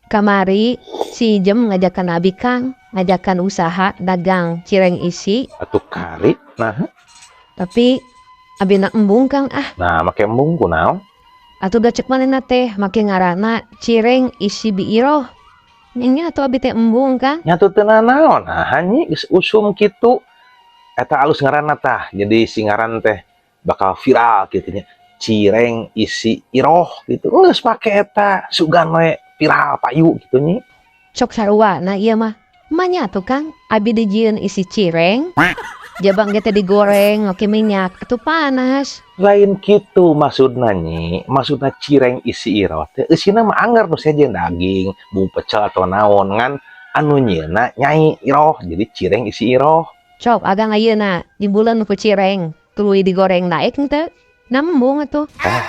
Kamari si Ijem ngajakan abi, Kang, ngajakan usaha dagang cireng isi. Atuh kari nah. Tapi abina embung, Kang, ah. Nah, make embung kunaon? Atuh da cek manehna teh make ngaranna cireng isi Bi Iroh. Nya atuh abi teh embung, Kang. Nya atuh teu nanaon, nah nyi, geus usum kitu. Eta alus ngaranna tah, jadi si ngaran teh bakal viral kitu nya. Cireng isi Iroh gitu. Geus pake eta, sugan we viral payu gitu nyi. Cok sarua nah ieu mah. Manya tuh, Kang, abi dijieun isi cireng. Jabang ge teh digoreng make minyak, atuh panas. Lain kitu maksudna nyi, maksudna cireng isi Iroh teh eusina mah anger nu sejen daging, bumbu pecel atau naon, ngan anu nyieunna Nyai Iroh, jadi cireng isi Iroh. Cok agang ayeuna dimbuleun ku cireng, tuluy digoreng naek henteu? Nembung atuh. Ah.